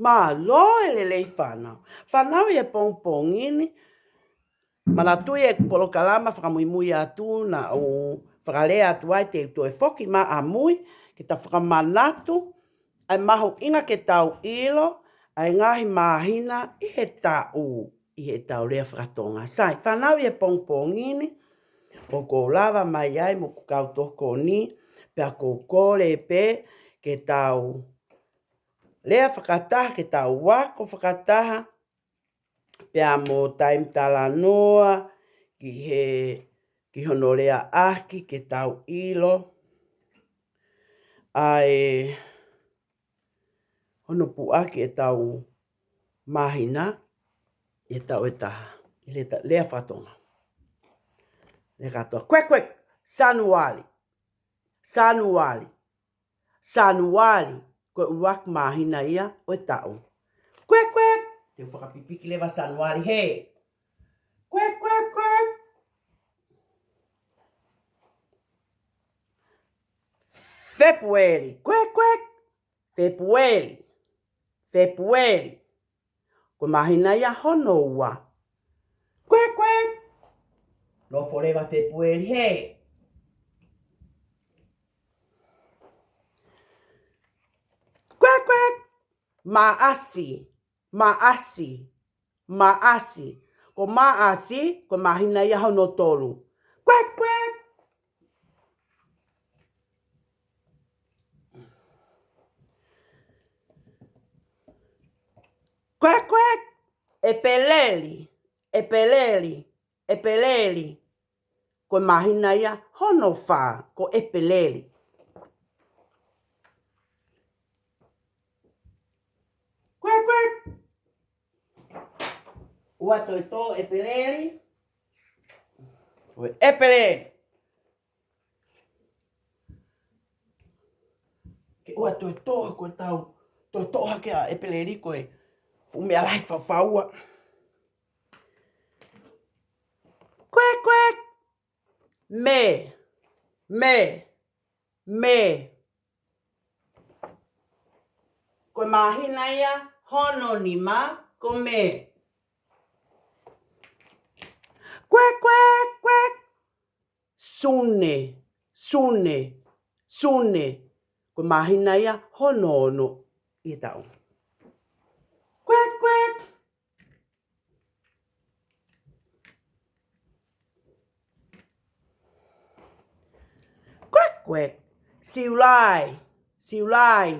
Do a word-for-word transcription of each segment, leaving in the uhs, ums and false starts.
Mālō e lelei fānau. Fānau, ʻi he pongipongi ni, manatuʻi e polokalama fakamuimui atu naʻa ku fakalea atu ai, te u toe foki mai ʻamui ke ta fakamanatu ʻa e mahuʻinga ke tau ʻilo ʻa e ngaahi māhina ʻi he taʻu ʻi heʻetau lea faka-Tonga. Sai, fānau, ʻi he pongipongi ni, ʻoku ou lava mai ai mo hoku kau tokoni, pea ʻoku ou kole pē ke tau lea fakataha, ke tau ako fakataha, pea mo taimi talanoa ki he, ki hono leaʻaki, ke tau ʻilo ʻa e hono puʻaki ʻetau māhina ʻi he taʻu ʻe taha ʻi he lea, lea faka-Tonga. Lea kātoa. Kuek, kuek. Sānuali. Sānuali. Sānuali. Ko e ʻuluaki māhina ia ʻo e taʻu. Kuek, kuek. Te u fakapipiki leva Sānuali, hē. Kuek, kuek, kuek. Fēpueli. Kuek, kuek. Fēpueli. Fēpueli. Ko e māhina ia hono ua. Kuek, kuek. Nofo leva Fēpueli, hē. Kuek, kuek. Maʻasi. Maʻasi. Maʻasi. Ko Maʻasi, ko e māhina ia hono tolu. Kuek, kuek. Kuek, kuek. ʻEpeleli. ʻEpeleli. ʻEpeleli. Ko e māhina ia hono fā, ko ʻEpeleli. Kuek, kuek. ʻOua toe tō ʻEpeleli. ʻOi, ʻEpeleli. Ke ʻoua toe tō, ko e tau toe tō hake ʻa ʻEpeleli, ko e fuʻu meʻa lahi faufaua. Kuek, kuek. Mē. Mē. Mē. Ko e māhina ia hono nima, ko Mē. Kuek, kuek, kuek. Sune. Sune. Sune. Ko e māhina ia hono ono ʻi he taʻu. Kuek, kuek. Kuek, kuek. Siulai. Siulai.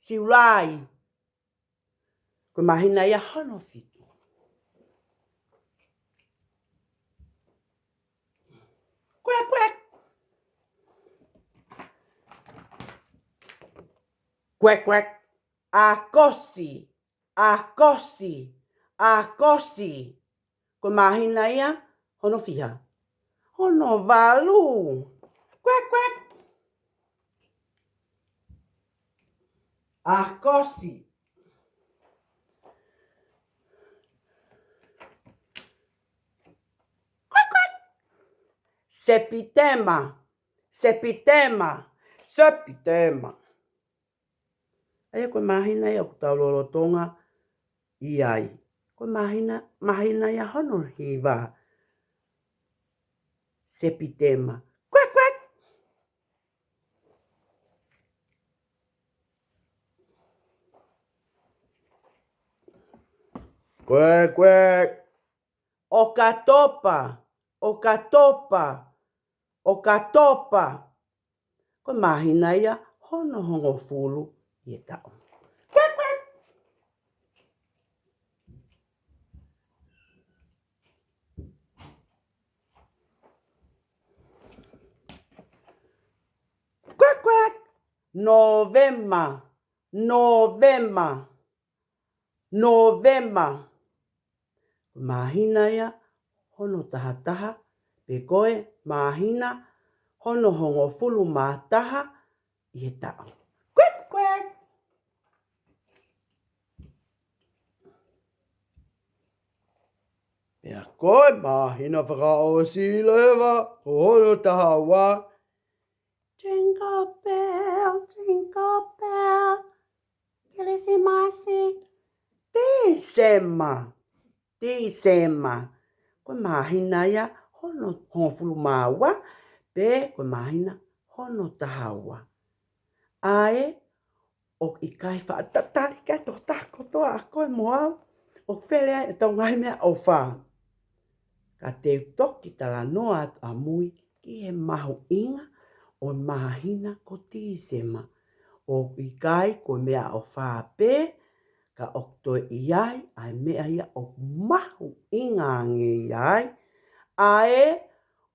Siulai. Ko e māhina ia hono fitu. Kuek, kuek. Kuek, kuek. ʻAokosi. ʻAokosi. ʻAokosi. Ko e māhina ia hono fiha? Hono valu. Kuek, kuek. ʻAokosi. Kuek, kuek. Sepitema. Sepitema. Sepitema. ʻA ia ko e māhina ia ʻoku tau lolotonga ʻi ai. Ko e māhina, māhina ia hono hiva. Sepitema. Kuek, kuek. Kuek, kuek. ʻOkatopa. ʻOkatopa. ʻOkatopa. Ko e māhina ia hono hongofulu ʻi he taʻu. Kuek, kuek. Kuek, kuek. Nōvema. Nōvema. Nōvema. Māhina ia hono tahataha, pe ko e māhina hono hongofulu mā taha ʻi he taʻu. Kuek, kuek. Pea ko e māhina fakaʻosi leva, hono taha ua. Jingle bell, jingle bell, Kilisimasi, Tīsema. Tīsema. Ko e māhina ia hono hongofulu mā ua, pe ko e māhina hono taha ua. ʻA ē, ʻoku ʻikai faʻa tatali ki ai ha taha kotoa ʻa koe mo au, ʻoku fele ai ʻetau ngaahi meʻaʻofa. Ka te u toki talanoa atu ʻamui ki he mahuʻinga ʻo e māhina ko Tīsema. ʻOku ʻikai ko e meʻaʻofa pē, ka ʻoku toe ʻi ai ʻa e meʻa ia ʻoku mahuʻinga ange ai. ʻA ē,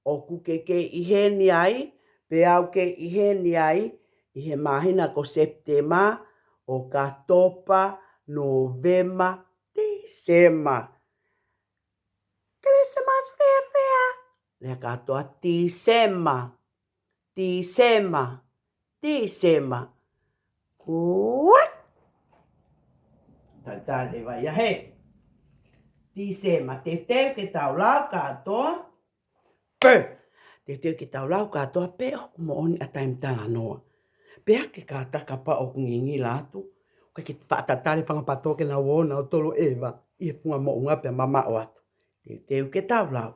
ʻoku ke kei ʻi heni ai, pe au kei ʻi heni ai, ʻi he māhina ko Sepitema, ʻOkatopa, Nōvema, Tīsema. Kilisimasi fēfē? Lea kātoa, Tīsema. Tīsema. Tīsema. What? Talitali leva ia hē. Tīsema. Teuteu ke tau lau kātoa. Pē. Teuteu ke tau lau kātoa pē ʻoku moʻoni ʻa e taimi talanoa. Pea ke kātaki kapau ʻoku ngingila atu, ʻoku ʻikai ke faʻa tatali e fanga patō ke nau ō nautolu ʻo ʻeva ʻi he funga moʻunga pea mamaʻo atu. Teuteu ke tau lau.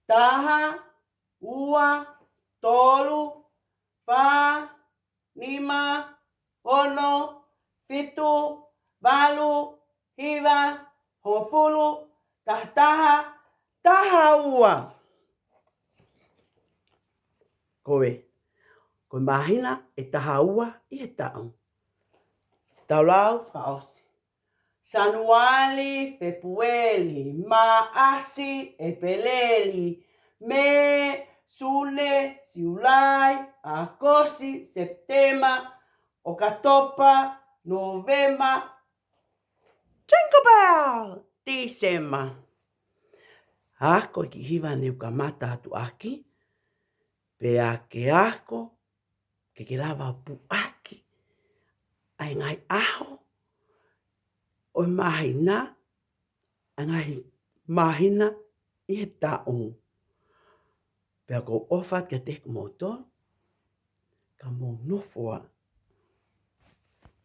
Taha, ua, tolu, fā, nima, ono, fitu, valu, hiva, hongofulu, taha taha, taha ua. Ko ē, ko e māhina ʻe taha ua ʻi he taʻu. Tau lau fakaʻosi. Sānuali, Fēpueli, Maʻasi, ʻEpeleli, Mē, Sune, Siulai, ʻAokosi, Sepitema, ʻOkatopa, Nōvema, Jingle Bell, Tīsema. Ako e kiʻi hiva ne u kamata atu ʻaki, pea ke ako, ke ke lava puʻaki ʻa e ngaahi ʻaho ʻo e māhina, ʻa e ngaahi māhina ʻi he taʻu. Pea ʻoku ou ʻofa atu kiate kimoutolu, ka mou nofo ā,